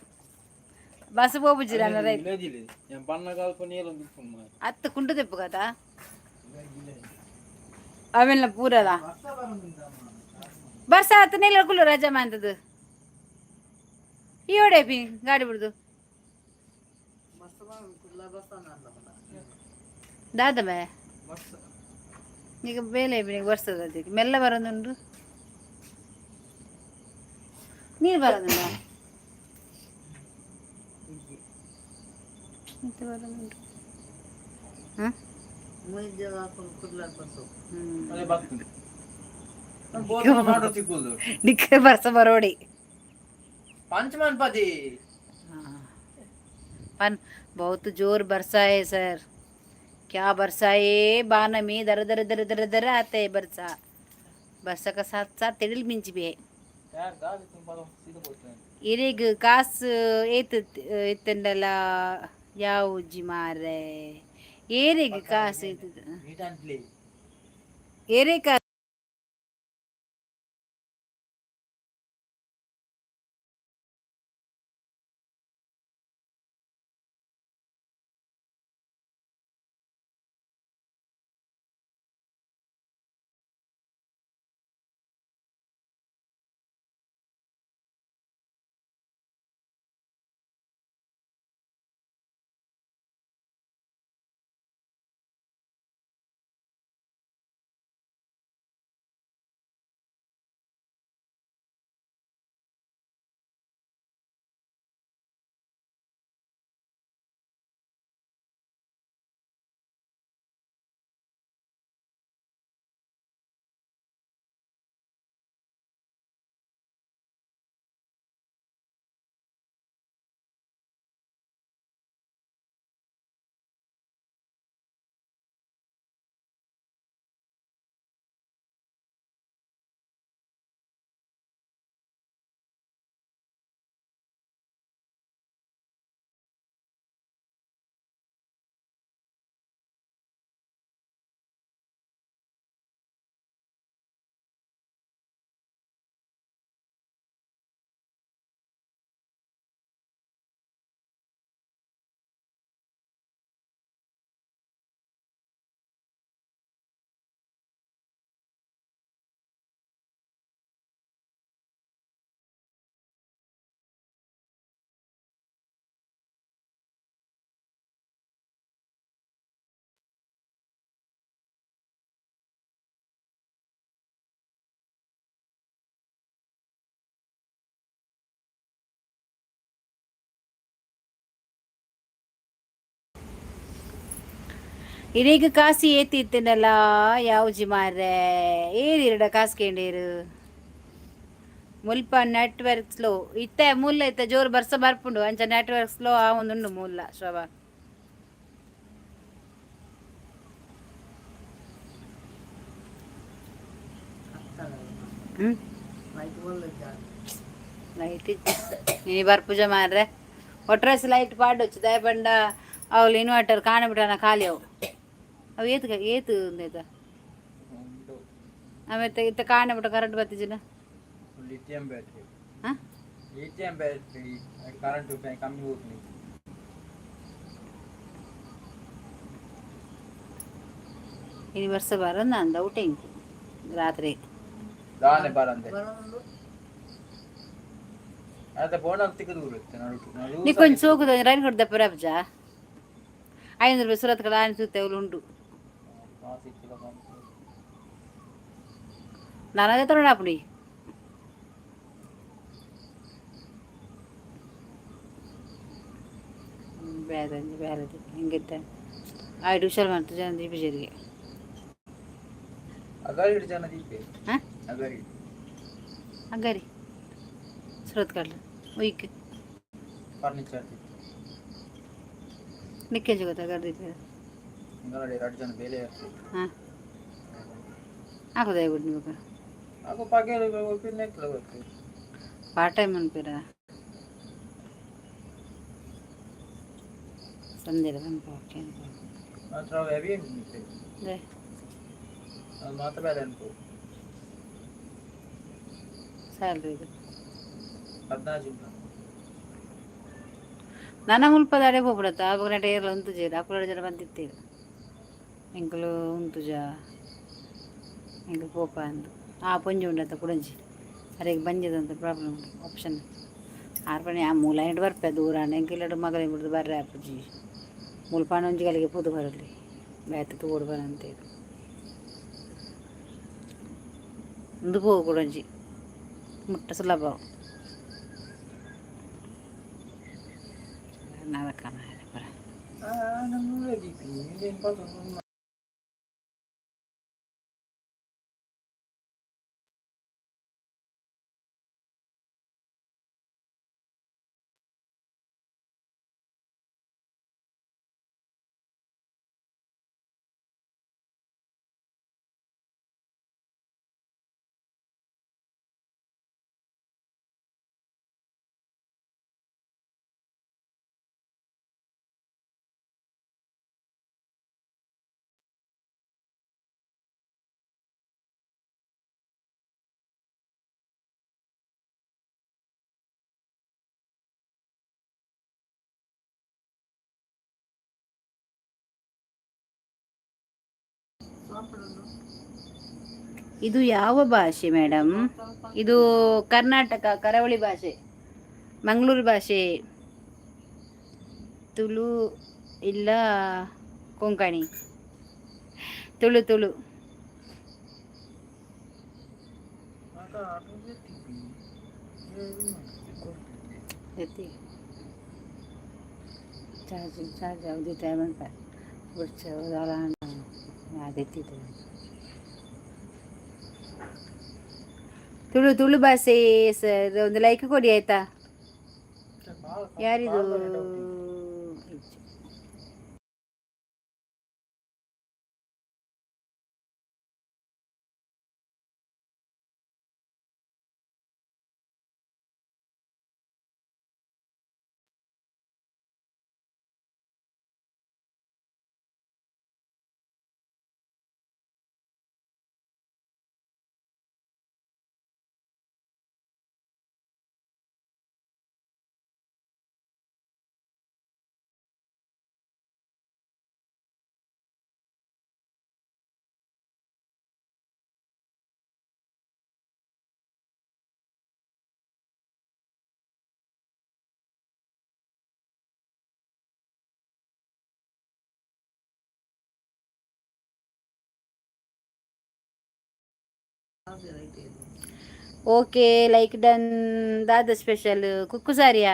Speaker 1: ಬಸ್ ಪೋಪುಜಿ ರೈಲು.
Speaker 2: ನಾನು ಬಣ್ಣಗಾಲ್ಪ ನೀರೊಂದು.
Speaker 1: ಅತ್ತು ಕುಂಟು ತೆಪ್ಪು ಕದಾ ಅವೆಲ್ಲ ಪೂರಲ್ಲ ಬರ್ಸ ಆತು ನೆಲ್ಲ ಕುಲ್ಲು ರಜಾ ಮಂತದ್ದು ಈ ಒಡೆ ಗಾಡಿ ಬಿಡುದು ದಾದ ಬೇ ಈಗ ಬೇಲೆ ಬರ್ತದೆ ಅದಕ್ಕೆ ಮೆಲ್ಲ ಬರೋದುಂಟು, ನೀರು ಬರೋದುಂಟ, ಮತ್ತೆ ಬರೋದುಂಟು. ಹಾಂ.
Speaker 2: ಅದೇ ಬರ್ತದೆ ಮಾಡೋ ಸಿಕ್ಕುದು.
Speaker 1: ನಿಕ್ಕೆ ಬರ್ಸ ಬರೋಡಿ.
Speaker 2: ಪಂಚಮನ್ ಪದಿ.
Speaker 1: पन बहुत जोर बरसा है सर, क्या बरसा है! बान में दर दर दर दर दर आते है बरसा. बरसा का साथ साथ तेरिल मिंच भी है.
Speaker 2: ಯಾರು ದಾದಿ ತುಂಬ ಸೀದಾ ಹೋಗ್ತೇನೆ.
Speaker 1: ಇರೆಗ್ ಕಾಸು ಏತ್ ಇತ್ತಂಡಲ ಯಾವುಜಿ ಮಾರ್ರೆ, ಏರೆಗ್ ಕಾಸು ಇತ್ತದ?
Speaker 2: ನೀಟ್ ಅಂಡ್ ಪ್ಲೇ.
Speaker 1: ಏರೆ ಕಾಸು? ಇರೆಗ್ ಕಾಸು ಏತ್ ಇತ್ತಂಡಲ ಯಾವುಜಿ ಮಾರ್ರೆ, ಏರಿರಡ ಕಾಸು ಕೇಂಡೇರು. ಮುಲ್ಪ ನೆಟ್ವರ್ಕ್ ಸ್ಲೋ ಇತ್ತೆ ಮುಲ್ಲ ಇತ್ತೆ ಜೋರು ಬರ್ಸ ಬರ್ಪುಂಡು, ಅಂಚ ನೆಟ್ವರ್ಕ್ ಸ್ಲೋ ಆವೊಂದುಂಡು ಮುಲ್ಲ ಶೋಭಾ. ಹ್ಮ್ ಲೈಟ್ ನೀ ಬರ್ಪುಜ ಮಾರ್ರೆ. ಒಟ್ರಾಸಿ ಲೈಟ್ ಪಾಡೊಚ್ಚು ದಾಯೆ ಪಂಡ ಅವ್ಲು ಇನ್ವರ್ಟರ್ ಕಾಣಬಿಟ್ಟನ ಖಾಲಿ ಅವು. ಅವು ಏತ್ ಏತ್ ಉಂದೈತ ಆಮೇಲೆ ಇತ್ತ ಕಾಣಬಿಟ್ಟ ಕರೆಂಟ್ ಬತ್ತಿಜಿನ.
Speaker 2: Lithium battery.
Speaker 1: ಹಾಂ.
Speaker 2: ಲಿಥಿಯಂ ಬ್ಯಾಟ್ರಿ ಕರೆಂಟ್ ಕಮ್ಮಿ ಹೋಗ್ಲಿ.
Speaker 1: ಇನಿ ವರ್ಷ ಬರಂದ ಅಂದ ಊಟ ಇಂಕು ರಾತ್ರಿ.
Speaker 2: ದಾನೆ ಬರಂದೆ ಅದ ಬೋನಲ್ ತಿಕ್ಕದು ಇರುತ್ತೆ ನಡು ನಡು.
Speaker 1: ನೀ ಕೊಂಚ ಸೋಕುದ ರೈನ್ ಕೊಡ್ದ ಪರಬ್ಜ 500 ರೂಪಾಯಿ ಸುರತ್ ಕಡೆ ಆನೆ ಸುತ್ತೆ ಅವ್ಲು ಉಂಟು. ನಾನು ಅದೇ ತಗೊಂಡು ಅಪ್ಪಡಿ. ಒಂಜಿ ಬೇಲೆ ಹಿಂಗಿತ್ತ ಆಯ್ತು ಹುಷಾರು ಮಾಡ್ತು ಜನ ದೀಪಜರಿಗೆ.
Speaker 2: ಅಗಾರಿ ಜನ ದೀಪೆ.
Speaker 1: ಹಾಂ.
Speaker 2: ಅಗಾರಿ.
Speaker 1: ಅಗ್ಗರಿ ಸುರತ್ ಕಡ್ಲು ಉಯ್ಕ್.
Speaker 2: ಫರ್ನಿಚರ್.
Speaker 1: ನಿಕ್ಕೆಂಚ ಗೊತ್ತಾ ಅಗರ್ ದೀಪ?
Speaker 2: ಅಂಗನವಾಡಿ ಎರಡು ಜನ ಬೇಲೆ ಇರ್ತದೆ.
Speaker 1: ಹಾಂ, ಹಾಕೋದ ಗುಡ್ ನಿಮಗೆ.
Speaker 2: ಹಾಗೂ ಪಗೆಲು ಪಿನ್ನೆಕ್ಲ ಗೊತ್ತು.
Speaker 1: ಪಾರ್ಟ್ ಟೈಮ್ ಅನ್ಪಿರ ಸಂದೇರ ಬಂದು ಓಕೆ.
Speaker 2: ಮಾತ್ರ ಅವು ಹೆವಿ ಉಂಟು.
Speaker 1: ಅದೇ.
Speaker 2: ಅದು ಮಾತ್ರ ಬೇಲೆ ಅನ್ಪು.
Speaker 1: ಸ್ಯಾಲ್ರಿ ಇದು.
Speaker 2: 14 ಉಂಟು.
Speaker 1: ನನ್ನ ಮುಲ್ಪದ ಅಡೆ ಪೋಪುಡತ್ತ ಆವಾಗ ನೆಟ ಏರ್ಲ ಉಂತುಜೇರು ಅಕುಲು ಜನ ಬಂದಿತ್ತೇರು ಎಂಕುಲು ಉಂತುಜ ಎಂಕುಲು ಪೋಪ ಅಂದು ಆ ಪೊಂಜಿ ಉಂಡತ್ತ ಕುಡಂಜಿ ಅರೆಗೆ ಬಂಜದಂತ ಪ್ರಾಬ್ಲಮ್ ಉಂಟು ಆಪ್ಷನ್ ಆರ್ಪಣೆ ಆ ಮೂಲ ಎಂಟು ಬರ್ಪೆ ದೂರ ಎಂಕಿಲ್ಲಡು ಮಗಲಿಗೆ ಬಿಡ್ದು ಬರ್ರೆ ಅಪ್ಪುಜಿ ಮುಲ್ಪಾಣ ಒಂಜಿ ಗಲಿಗೆ ಪೂದು ಬರಲಿ ಬೇತೆ ತೋಡು ಬರಂತೆ ಒಂದು ಪೋ ಕುಡಂಜಿ ಮುಟ್ಟ ಸುಲಭ ನರಕನ ಪರ.
Speaker 2: ನಮ್ಮ ದೀಪಿ ಏನು ಪಾತ್ರ.
Speaker 1: ಇದು ಯಾವ ಭಾಷೆ ಮೇಡಮ್? ಇದು ಕರ್ನಾಟಕ ಕರಾವಳಿ ಭಾಷೆ, ಮಂಗಳೂರು ಭಾಷೆ, ತುಳು ಇಲ್ಲ ಕೊಂಕಣಿ? ತುಳು ತುಳು. ಎತ್ತಿ ಚಾರ್ಜ್ ಚಾರ್ಜ್ ಯಾವುದು ಟೈಮ್ ಅಂತ ಬಿಡ್ಚ ಅದೆತ್ತಿತ್ತು. ತುಳು ತುಳು ಭಾಷೆ ಸರ್. ಒಂದು ಲೈಕ್ ಕೊಡಿ ಆಯ್ತಾ? ಯಾರಿದು? Okay, like done. ದಾದ ಸ್ಪೆಷಲ್? ಕುಕ್ಕು ಸಾರಿಯಾ?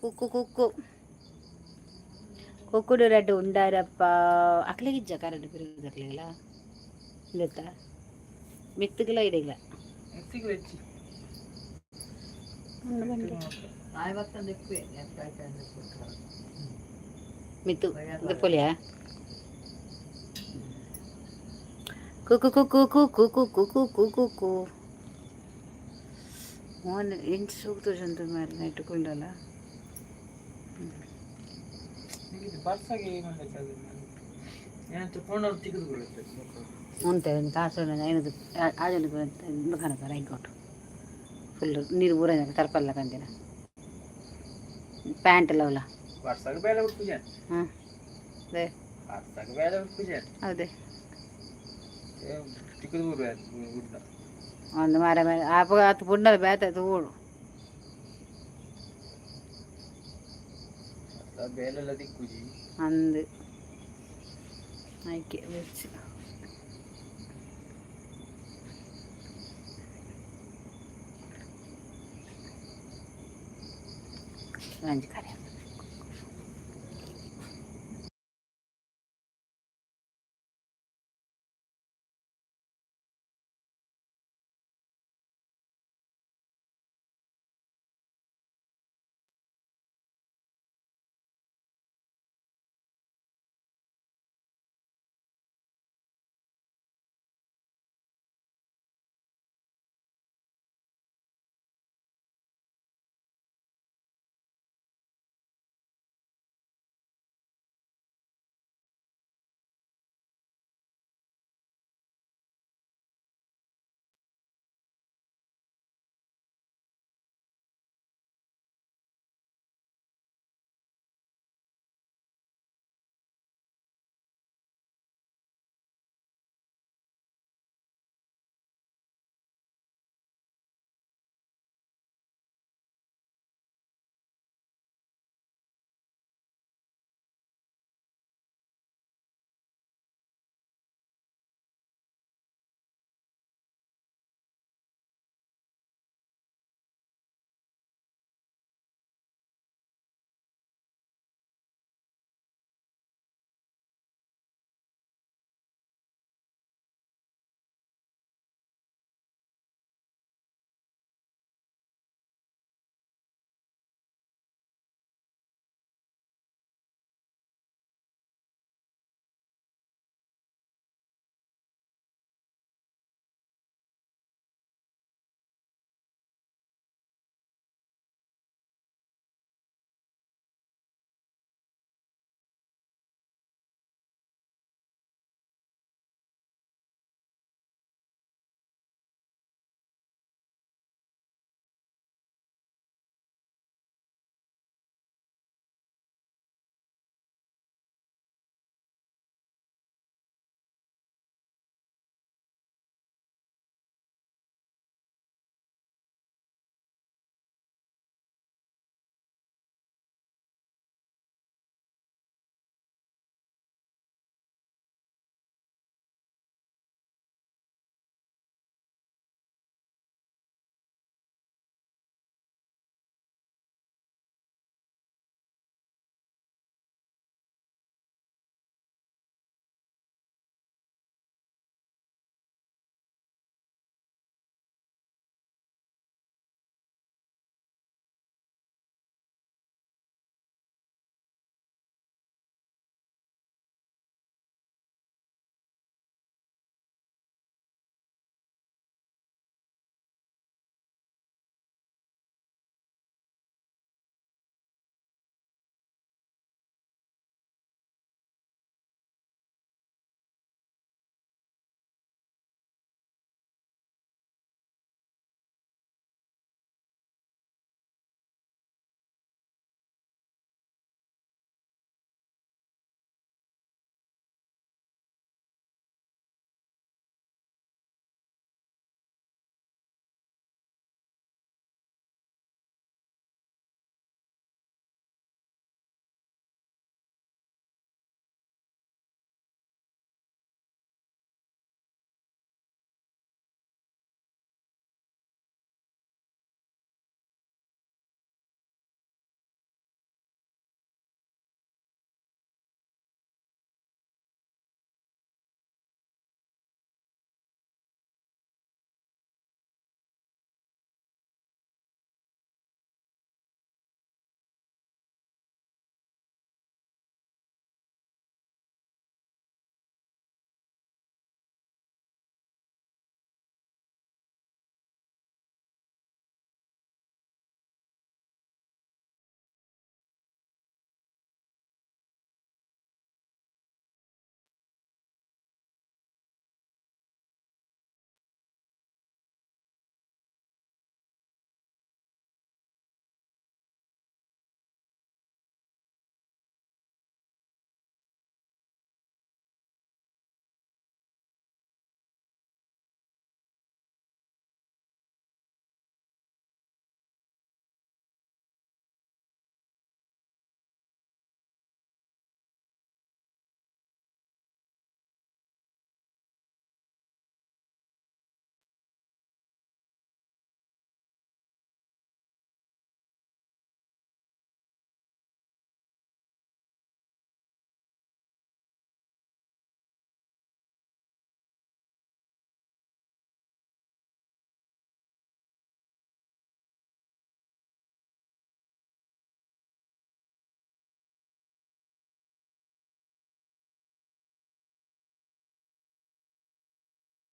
Speaker 1: ಕುಕ್ಕು ಕುಕ್ಕು ಕುಕ್ಕುಡು ರಡ್ಡು ಉಂಡಾರಪ್ಪ. ಅಕ್ಲೆಗಿಜ್ಜ ಕರಡು ಪಿರುಗುದಕ್ಲೆಗ್ಲ ಇಲ್ಲತ್ತ ಮಿತ್ತುಗುಲ ಇಡಗಿಲ್ಲ. ಮಿತ್ತು ಪೊಲಿಯಾ ಕುಕ್ಕು ಕುಕ್ಕು ಕುಕ್ಕು ಕುಕ್ಕು ಕುಕ್ಕು ಕುಕ್ಕು ಮೋನ್ ಎಂಚ ಸೂಕ್ತ ಜಂತು ಮಾರಿ ನೈಟ್ ಕುಂಡಲ. ಉಂಟೆ ಒಂದು ತಾಸು ಐನದು ಆಜನ ದುಕಾನ ರೈನ್ಕೋಟ್ ಫುಲ್ ನೀರು ಊರ ತರ್ಪಲ್ಲ ಕಂದಿನ ಪ್ಯಾಂಟ್ ಎಲ್ಲ ಅವಲ್ಲ.
Speaker 2: ವರ್ಷಕ್ಕೆ ಬೇಲೆ ಉಟ್ಪುಜೆ.
Speaker 1: ಹಾಂ ಅದೇ.
Speaker 2: ವರ್ಷಕ್ಕೆ ಬೇಲೆ ಉಟ್ಪುಜೆ.
Speaker 1: ಹೌದೇ.
Speaker 2: ತಿಕ್ಕದು ಗುಡ್ಡ.
Speaker 1: ಒಂದು ಮಾರ ಮೇಲೆ ಆಪ ಆತು ಪುಂಡಲ ಬೇತ ತೂಡು.
Speaker 2: ಬೇಲೆಲ್ಲ ದಿಕ್ಕುಜಿ.
Speaker 1: ಅಂದು ಆಯ್ಕೆ ವೆಜ್ ಒಂಜಿ ಕರೆ.